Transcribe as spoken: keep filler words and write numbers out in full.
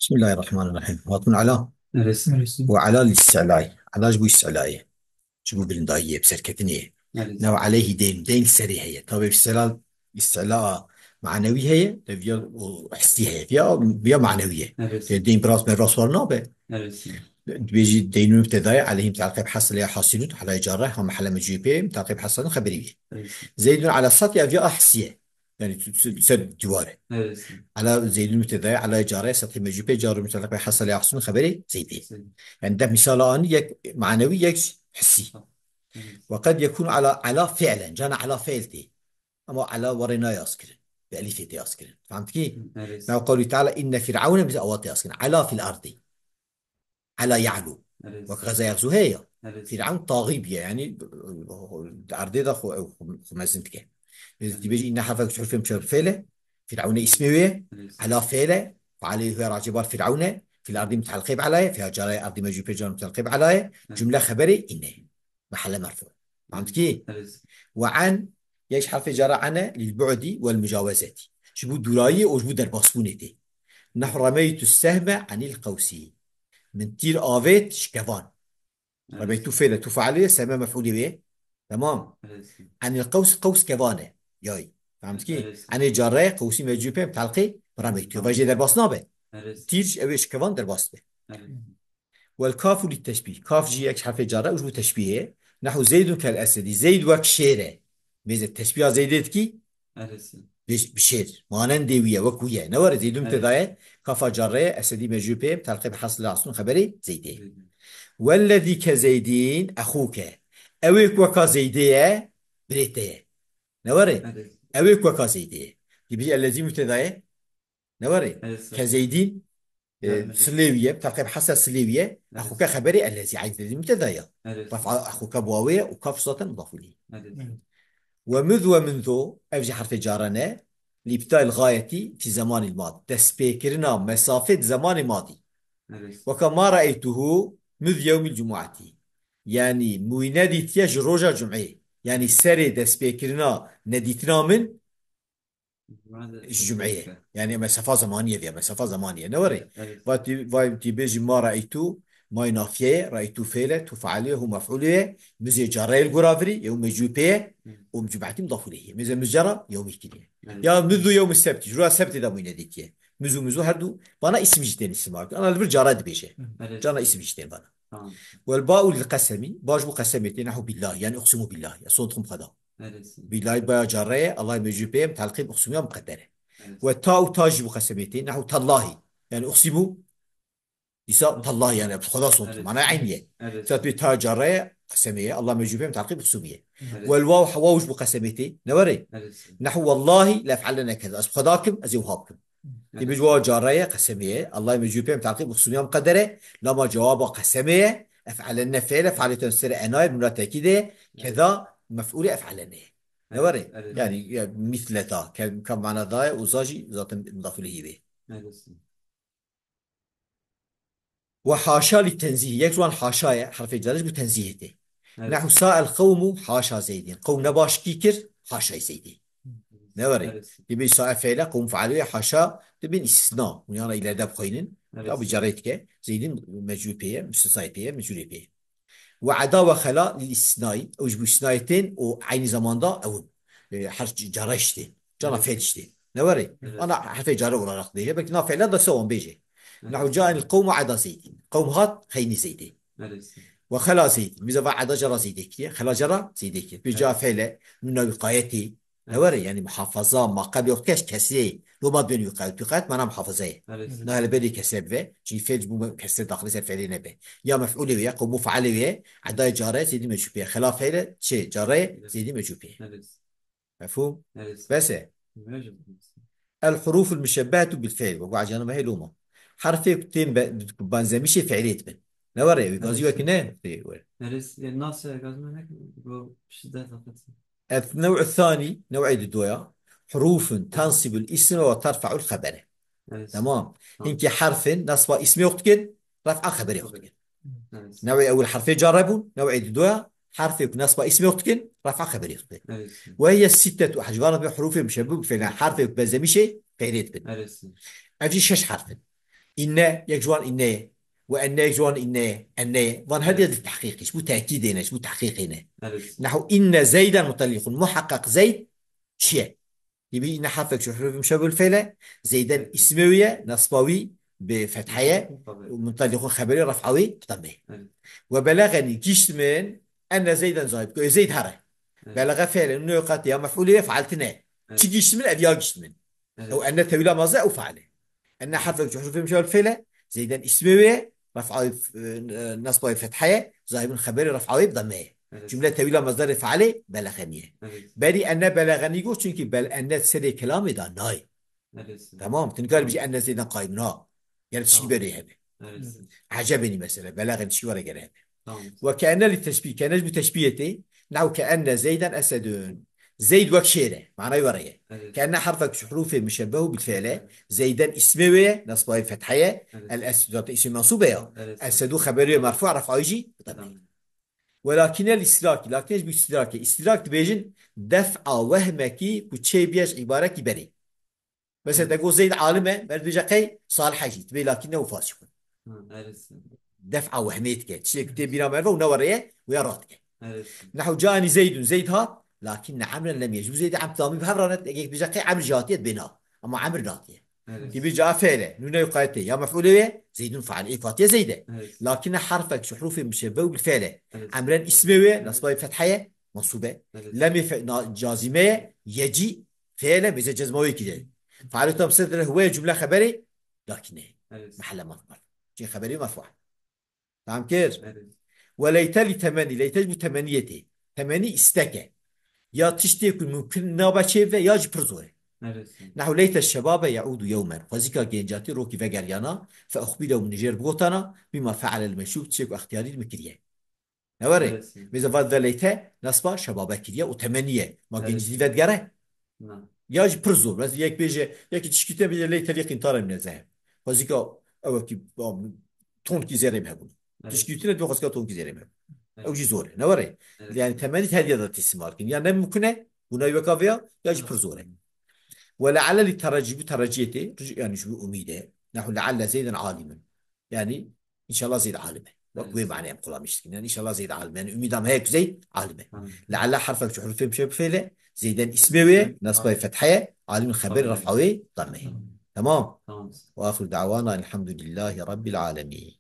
Bismillahirrahmanirrahim. Hatun ala. Evet. Ve ala lil isti'lay. Ala ji bo isti'layê. Ji bo bilindayiyê, bi serketinê. Evet. Nev aleyhi deyn. Deyn li serê heye. Tabi isti'la, isti'la manewî heye, de viya o hissî heye. Viya, viya manewî ye. Evet. Te deyn bi rast me rast war nabe. Evet. Dibêjî deynun mübtedayê, aleyhi mütealqe bi hasile ya hasilun, halay care, ha mahale mecûyê pê, mütealqe bi hasilun xeberî ye. Evet. Zeydun ala sat ya viya hissî ye. Yani tu, tu, ser dîwar e. Evet. Ala Zeydun mübtedayê, ala care, sat-ê mecû pê, car û mütealliq pê, hasale ya hasilun xeberê Zeydê. Zeyd. Yani deh misala anî, yek manewî, yek hissî. Evet. Ve qed yekûn ala, ala fi'len, cana ala fi'l tê. Ama ala warê nayaz kirin. Bi elîfê tê yaz kirin. Fehm dikî? Evet. Nav qawlî teala, inne fir'aune, bize awa tê yaz kirin. Ala fil ardi. Ala ya'lu. Evet. Wek Gaza Yaxzu heye ya. Evet. Fir'aun taxî bûye, yani di erdê de xwe, xwe, xwe mezin dike. Biz Evet. dibêjî, inne herfek ji hurufên çar fêle, Fir'aune ismê wê, Evet. ala fêle, fealê wê racê bar Fir'aune, fil erdî muthelqê bi alaye, fiya carayê erdî mecû pê car muthelqê bi alaye, Evet. cumle xeberê inne. Mahale merfu. Fehmtikî? Evet. Ve an, yek ji herfê cara ene, lil bu'di wel mucawezetî. Ji bo dûrayî û ji bo derbasbûnê tê. Nehu remeytu sehme anil qewsî. Min tîr avêt ji kevan. Evet. Remeytu fêle tu fealê, sehme mef'ulê wê. Tamam. Evet. Anil qews, qews kevan e. Yay. Fehmtikî? Evet. Anê care qewsî mecû pê telqî remeytu. Tamam. Vajê derbas nabe. Evet. Tîr ji ew ê ji kevan derbas be. Evet. Wel kafu li teşbîh. Kaf jî yek ji herfê cara û ji bo teşbîhê. Nehu Zeydun kel esedî. Zeyd wek şêr e. Mêze teşbîha Zeydê dikî? Evet. Bi, bi şêr. Manendê wî ye, wek wî ye. Ne were Zeydun Evet. mübteda ye. Kafa care ye. Esedî mecû pê. Telqî bi hasile aslun xeberê Zeydê. Zeydê. Wellezî ke Zeydîn exûke. Ew ê ku weka Zeydê ye, birê te ye. Ne were? Evet. Ew ê ku weka Zeydê ye. Dibî ellezî mübteda ye. Ne were? Evet, sir. Ke Zeydîn, e, Evet. silê wî ye, bi telqî bi hasa silê wî ye. Evet. Exûke xeberê ellezî, eyn ellezî mübteda ya. Evet. Raf'a exûke bi wawê ye û kaf zaten mudaf ileyh. Evet. Evet. Ve muz ve munzu, ev jî herfê cara ne, li îbtidayil gayetî fi zemanil mad. Destpêkirina mesafê di zemanê madî. Evet. Weka ma re'eytuhu muz yewmil cumu'etî. Yani, min wî nedîtiye ji roja cum'eyê. Yani, serê destpêkirina nedîtina min Cum'e de Ji cum'eyê. Cum'e. Yani mesafa zamaniye diye, mesafa zamaniye. Ne were? Evet. Va ti, va ti bêjî ma re'eytu, may nafiye, re'eytu fêle, tu fealiye, hu mef'uliye, mizê careyê li gora virî, yew mecû pê ye, Hı. û cum'etî mudaf ileyh. Mizê mizcara, yew mîkiliye. Evet. Ya mizu yew sebti, jura sebti da muyne dikiye. Mizu, mizu her du, bana isim jî tên isim var. Ana li vir cara dibêje. Evet. Cana isim jî tên bana. Tamam. Wel ba'u lil qesemi, ba ji bo qesemê tê, nehu billahi, yani uqsimu billahi, ya son dixim xwe da. Neresi? Billahi baya careye, Allah mecû pê, em telqîb uqsimu ya muqedder e. Neresi? Ve ta û ta jî bo qesemê tê, nehu tallahi, yani uqsimu, îsa tallahi, yani bi xwe da son dixim, Neresi? mana eyn ye. Neresi? Ta tu ta careye, qesemê ye, Allah mecû pê, em telqîb uqsimu ye. Neresi? Wel waw, waw ji bo qesemê tê, ne were? Neresi? Nehu wallahi lef'alene keza, ez bi xwe da kim, ez ê wiha bikim. Tê bêj wa careye qesemê ye. Allah mecû pê em telqîb uqsimu ya muqedder e. Lama cewaba qesemê ye. Ef'alenne fêl e, fealê ten ser ena ye, nûna tekîdê ye. Keda mef'ulê ef'alenne ye. Ne were? Evet. Yani, ya, misleta, ke, ke mana daye, uza jî zaten mudaf ileyh bê. Evet. Ve haşa li tenzîh. Yek ji wan haşa ye, herfê carê ji bo tenzîhê tê. Evet. Nehu sa'el qewmu haşa Zeydin. Qewm ne başkî kir, haşay Zeydî. Ne were? Evet. Dibê sa'e fe'le, qewm fe'lê, haşa, dibin istisna. Hûn yana îlerde bixweynin. Evet. Ya bi carê dike. Zeydin mecûl pê ye, müstesnayê pê ye, mecûlê pê ye. Ve eda ve xela lil istisnayî. Ew ji bo istisnayê tên û eynî zamanda ew in. E, her ç-, cara işte. Cana Evet. fe'l işte. Ne were? Evet. Ana herfê care olarak dibêje. Belkî na fe'le da se wan bêje. Evet. Nehu ca'enil qewmu eda Zeydin. Qewm hat, xeynî Zeydê. Evet. Ve xela Zeyd. Bize va eda cara Zeydê kiriye. Xela cara Zeydê kiriye. Bir ca Evet. fe'le, nûna wiqayetê. Ne Evet. were? Yani muhafaza, ma qeblê wextkeş kesrê. Loma dibên wiqayet. Wiqayet mana muhafaza ye. Evet. Na hele berê kesre bibe. Çünkü fe'l ji bo kesre daxilê ser fe'lê nebe. Ya mef'ulê wê ye, qewmû fe'alê wê ye. Edayê care Zeydî mecûpê ye. Xela fe'le çi? Care Evet. Zeydî mecûpê ye. Evet. Mefhûm? Evet. Bes e. Mecûp. El huruful müşebbehetu bil fe'l. Wek acana me hê loma. Herfê ku tên be-, benzemişê fe'lê dibin. Ne were? Wî gazî Evet. wekî ne? Tê were. Neresi, yani nasıl gazma ne? Bu şiddet afeti. El nev'u thani, nev'ê di doya. Hurufun tensibul isme ve terfa'ul xebere. Evet. Tamam. Tamam. Hinkî herfin nesba ismê wek dikin, ref'a xeberê wek dikin. Evet. Nev'ê ewil herfê care bûn, nev'ê di doya herfê ku nesba ismê wek dikin, ref'a xeberê wek dikin. Evet. Ve hiye sittetu, hecvana bi hurufê müşebbih bi fe'lin, herfê ku benzemişê fe'lê dibin. Evet. Ev jî şeş herf in. Inne, yek ji wan inne ye. Ve enne, yek ji wan inne ye. Enne ye. Van her Evet. yerde tehkîk, ji bo tekîdê ne, ji bo tehkîkê ne. Evet. Nehu inne Zeyden mutellîkun. Muheqqeq Zeyd çi ye? Yê bî inne herfek ji hurufê muşebbe bil fi'l e. Zeyden ismê wî ye, nasba wî bi fethe ye. Tabii. Mutellîkun xeberê ref'a wî bi demme ye. Evet. Ve belegenî gişt min, enne Zeyden zahib. Ku Zeyd here. Evet. Belege fi'l e, nûnê wê qatî ya mef'ûlê ye, faal tine. Evet. Çi gişt min, ev ya gişt min. Evet. Ew enne tewîla mazde, ew faal e. Enne herfek ji hurufê muşebbe bil fi'l e. Zeyden ismê wê ye. Ref'a wê, e, nasba wê fethe ye. Zahibin xeberê ref'a wê bi demme ye. Evet. Cümle tewîla mazderê failê belegenî ye. Evet. Berî enne belegenî got, çünkü bel-, enne serê kelamê de nayê. Evet. Tamam. Tu nikare bijî enne Zeyden qaimun ha. Yani tişkî Tamam. berê hebe. Evet. Ecebê nî mesele. Belegenî tişkî were gere hebe. Tamam. Ve ke enne li teşbîh. Ke enne ji bo teşbîhê tê. Nehu ke enne Zeyden esedun. Zeyd wek şêr e. Manayê were ye. Evet. Ke enne herfek ji hurufê muşebbehu bil fi'l e. Zeyden ismê wê ye. Nasba wê fethe ye. Evet. El esed zaten ismê mensûb e ya. Evet. Esedu xeberê wê merfu, ref'a wî jî bi demme ye. Tamam. Welakin el istidrakî. Lakin ji bo istidrakê. İstidrak dibêjin def'a wehmekî ku çê biye ji îbarekî berê. Mesela te got Zeyd alim e, ber dibêje qey Salih e jî. Dibê lakin ne û fasîq e. Hı, evet. Def'a wehmê dike. Tiştek tê bîra merve û ne were ye û ya rat dike. Evet. Nehu ca'enî Zeydun, Zeyd hat, lakin ne Emren lem yec. Bu Zeyd em tamî bi hev ranet, ege bêje qey Emr jî hatiye bêna. Ama Emr natiye. Evet. Gibi ca fi'l e, nûne yuqayete, ya mef'ûlê wê, Zeydun faal, ê fatiye Zeyd e. Evet. Lakin harfek ji hurufê muşebbe bil fi'l e. Evet. Emren ismê wê, nasba wê fethe ye, mensûb e. Evet. Lemê fe-, na-, cazime ye, yecî, fi'l e, bêje cezma wê kiriye. Faal tam sedre huwe cümle xeberê, lakin e. Evet. Mahelle merfu. Çi xeberê merfu. Tamam kir. Evet. Ve leyte li temenî. Leyte ji bo temeniyê tê. Temenî istek e. Ya tiştê ku mumkin nabe çêbibe ya jî pir zor e. Evet. Nehu leyte şebabe yaudu yewmen. Xwezîka gencatî rokî vegeriyana, fe uxbîle û min jêr bigotana, bîma fe'elel meşûb, tiştê ku extiyarî min kiriye. Ne were? Evet. Mêze vat ve leyte, nasba şebabe kiriye û temenî ye. Ma Evet. gencî vedgere. Na. Ya jî pir zor. Mesela yek bêje, yekî tişkî te bêje leyte lî qîntara min nezehim. Xwezîka ew ki, tonkî zêrê hebûn. Evet. Tişkî tune dibê xwezîka tonkî zêrê hebûn. Evet. Ew jî zor e. Ne were? Evet. Yani temenî her yerde teslim alkin. Ya ne mumkin e, buna weka veya, ya jî pir zor e. Ve le'alle li terecî, bu tereciyê tê, yani ji bu umîd e. Nehu le'alle Zeyden alimun. Yani inşallah Zeyd alim e. Bak, Evet. bu mane em kullanmıştık. Yani inşallah Zeyd alim. Yani umîda me heye ku Zeyd alim e. Amin. Le'alle harfek ji hurufê muşebbe bil fi'l e. Zeyden ismê wê, nasba wê fethe ye. Alimun xeber Amin. ref'a wê demme ye. Tamam. Tamam. Tamam. Ve ahiru da'wana elhamdülillahi rabbil alemin.